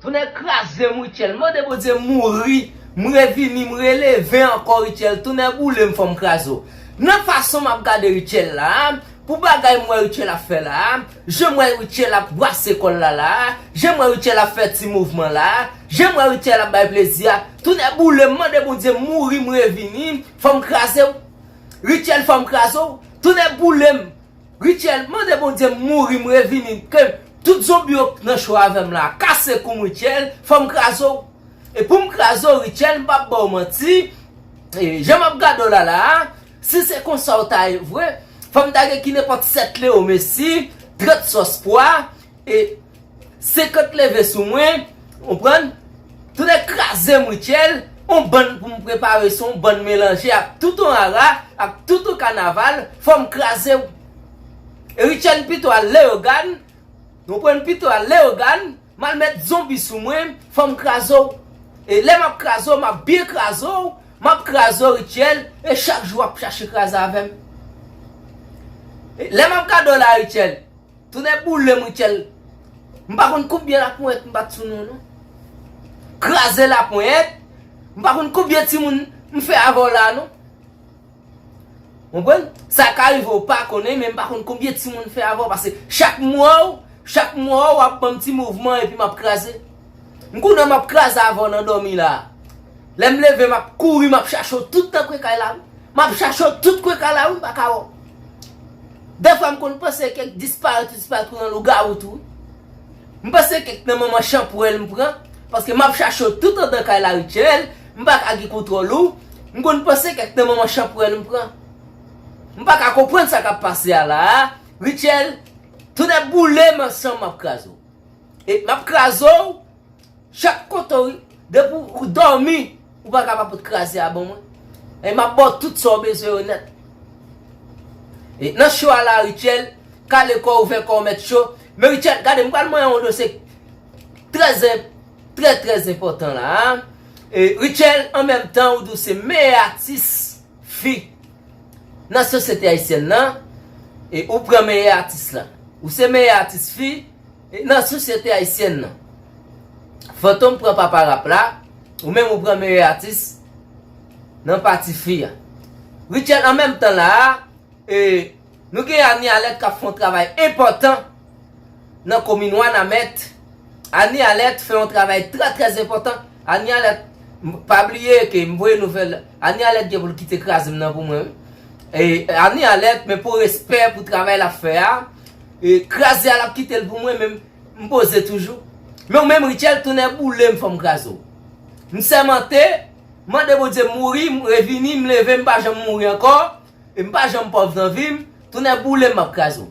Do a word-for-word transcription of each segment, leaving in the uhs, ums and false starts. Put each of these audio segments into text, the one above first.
Tounen kraze m, Richel. Mande Bondye m mouri, m revini, m releve ankò, Richel. Tounen boule m, fò m kraze w. Nan fason m ap gade Richel la, pou bagay m wè Richel ap fè la, jan m wè Richel ap bwase kò l la la, jan m wè Richel ap fè ti mouvman la, jan m wè Richel ap bay plezi a, tounen boule m, mande Bondye m mouri, m revini, fò m kraze w. Richel, fò m kraze w. Tounen boule m. Richel, mande Bondye m mouri, m revini, ke tout zonbi yo nan cho avè m la, kase kou m, Richel, fò m kraze w. E pou m kraze w, Richel, m p ap ba w manti, e, jan m ap gade w la la, si se konsa w ta ye vre, fò m ta gen ki nenpòt sèt lewo mesi, trant sòs pwa, e senkant leve sou mwen, konprann? Tounen kraze m, Richel, on bann pou m prepare, se on bann melanje ak tout on ara, ak tout on kanaval, fò m kraze w. E Richel, pito al Leyogàn, nou pran pito al Leyogàn, m al met zonbi sou mwen, fò m kraze w. E lè m ap kraze w, m ap byen kraze w, m ap kraze w, Richel, e chak jou w ap chache kraze avè m. E lè m ap gade w la, Richel, tounen boule m, Richel. M pa konn konbyen laponyèt m bat sou nou, non. Kraze laponyèt. M pa konn konbyen timoun m fè avè w la, non. Konprann? Sa ka rive w pa konnen, men m pa konn konbyen timoun m fè avè w, paske chak m wè w, chak m wè w, w ap ban m ti mouvman epi m ap kraze. M konnen m ap kraze avè w nan dòmi la. Lè m leve, m ap kouri, m ap chache w tout nan kwen kay la, wi. M ap chache w tout kwen kay la, wi, m pa ka wè w. Dèfwa, m konn panse kèk disparèt ou disparèt kou nan lougawou tou, wi. M panse kèk nan manman chanpwèl m pran, paske m ap chache w tout anndan kay la, Richel, m pa ka gen kontwòl ou. M konn panse kèk nan manman chanpwèl m pran. M pa ka konprann sa k ap pase a la a, Richel, tounen boule m ansanm, m ap kraze w. E m ap kraze w, chak kote w, depi w dòmi, ou pa ka pa pot kraze a ban mwen. E m ap ba w tout sa w bezwen yo nèt. E nan cho a la, Richel, kale kò w, ouvè kò w, mèt cho. Men Richel, gade, m pral manyen yon dosye trè, trè, trè enpòtan la, a. E Richel, an menm tan, ou di w se meyè atis fi nan sosyete ayisyèn nan, e ou pran meyè atis la. Ou se meyè atis fi, e nan sosyete ayisyèn nan. Fantom pran papa rap la, ou menm ou pran meyè atis nan pati fi a. Richel, an menm tan la a, e nou gen Annie Alerte k ap fè yon travay enpòtan nan komin Wanament. Annie Alerte fè yon travay trè, trè enpòtan. Annie Alerte, m, pa bliye ke m voye nouvèl. Annie Alerte gen pou l kite kraze m nan pou mwen, wi. E Annie Alerte, men pou respè pou travay l ap fè a, e kraze a l ap kite l pou mwen, men m, m poze toujou. Men ou menm, Richel, tounen boule m, fò m kraze w. M sèmante, mande Bondye m mouri, m revini, m leve, m pa janm mouri ankò. E m pa janm pòv nan vi m, tounen boule m, m ap kraze w.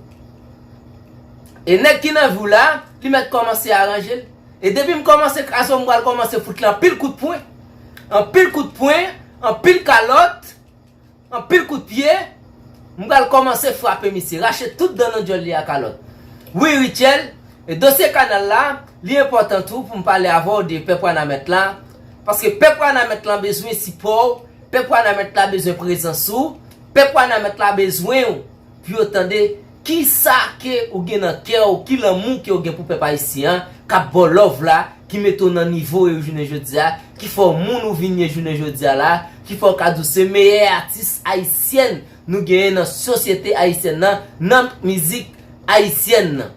E nèg ki nan vi w la, li mèt kòmanse aranje l. E depi m kòmanse kraze w, m pral kòmanse fout li anpil kout pwen. Anpil kout pwen, anpil kalòt, anpil kout pye. M pral kòmanse frape misye, rache tout dan nan djòl li a kalòt. Wi, Richel, e dosye kanal la, li enpòtan tou pou m pale avè w de pèp Wanament la. Paske pèp Wanament la bezwen sipò w, pèp Wanament la bezwen prezans ou, pèp Wanament la bezwen w pou yo tande kisa ke ou gen nan kè w, ki lanmou ke w gen pou pèp ayisyen an, k ap ba w love la, ki mete w nan nivo ou ye jounen jodi a, ki fè w moun ou vin ye jounen jodi a la, ki fè w ka di w se meyè atis ayisyèn nou genyen nan sosyete ayisyèn nan, nan mizik ayisyèn nan.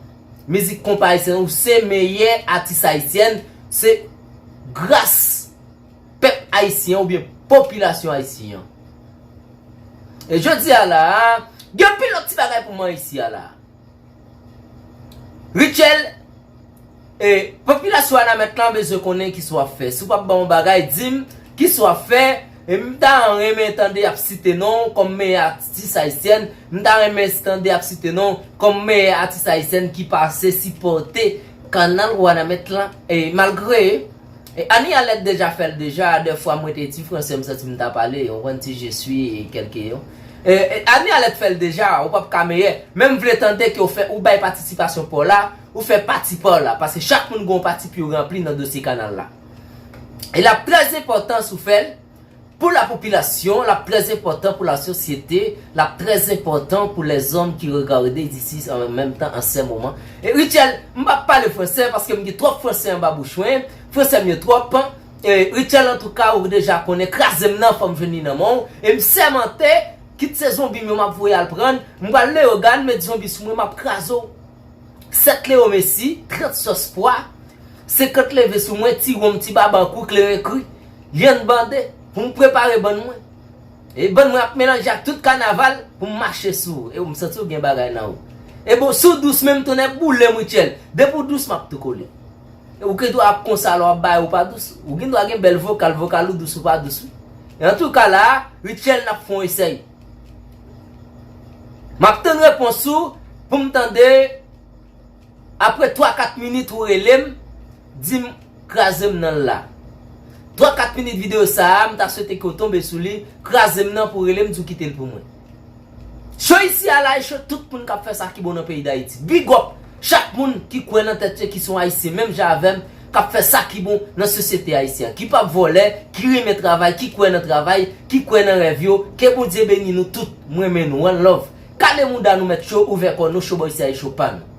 Mizik konpa ayisyèn, ou se meyè atis ayisyèn, se gras pèp ayisyen oubyen popilasyon ayisyen an. E jodi a la a, gen anpil lòt ti bagay pou mwen isi a la a. Richel, e, popilasyon Wanament lan bezwen konnen kisa w ap fè. Si w p ap ban yon bagay, di m kisa w ap fè. E m ta renmen tande y ap site non w kòm meyè atis ayisyèn. M ta renmen tande y ap site non w kòm meyè atis ayisyèn ki pase sipòte kanal Wanament lan. E malgre E, Annie Alerte deja fè l deja, dèfwa mwen te di fransè, m santi m ta pale, ou konn ti je suis e kèlke yo. E, e, Annie Alerte fè l deja, ou p ap ka meyè. Men m vle tande ke w fè, ou bay patisipasyon pa w la, ou fè pati pa w la, paske chak moun gen yon pati pou yo ranpli nan dosye kanal la. E l ap trè enpòtan si w fè l, Pour la population, l ap trè enpòtan pou la sosyete, l ap trè enpòtan pou lèzòm ki regade disi an menm tan an se moman. E Richel, m p ap pale fransè paske m gen twòp fransè anba bouch mwen. Fransè m yo twòp. E Richel, antouka, ou deja konnen, kraze m nan, fò m jwenn li nan men w. E m sèmante, kit se zonbi m yo m ap voye al pran, m pral Leyogàn, met zonbi sou mwen, m ap kraze w. Sèt lewo mesi, trant sòs pwa, senkant leve sou mwen, ti wonm, ti babankou, kleren kri, lyann bande, pou m prepare bann mwen. E bann mwen ap melanje ak tout kanaval pou m mache sou ou. E ou m santi w gen bagay nan ou. E bon, si w dous menm, tonnè boule m, Richel. Depi w dous, m ap tou kole. E ou gen dwa ap konsa lè w ap bay ou pa dous. Ou gen dwa gen bèl vokal, vokal ou dous ou pa dous, wi. E antouka la, Richel, n ap fè yon esèy. M ap tann repons ou pou m tande. Apre twa kat minit ou rele m, di m kraze m nan la. Twa kat minit videyo sa a, m ta swete ke w tonbe sou li, kraze m nan pou w rele m, di w kite l pou mwen. Cho isi a la, e cho tout moun k ap fè sa ki bon nan peyi Dayiti. Big up chak moun ki kwè nan tèt yo, ki se yon Ayisyen menm jan avè m, k ap fè sa ki bon nan sosyete ayisyen an, ki p ap vòlè, ki renmen travay, ki kwè nan travay, ki kwè nan rèv yo. Ke Bondye beni nou tout. M renmen nou. One love. Kale mouda nou, mèt cho, ouvè kò nou, cho bò isi a, e cho pa nou.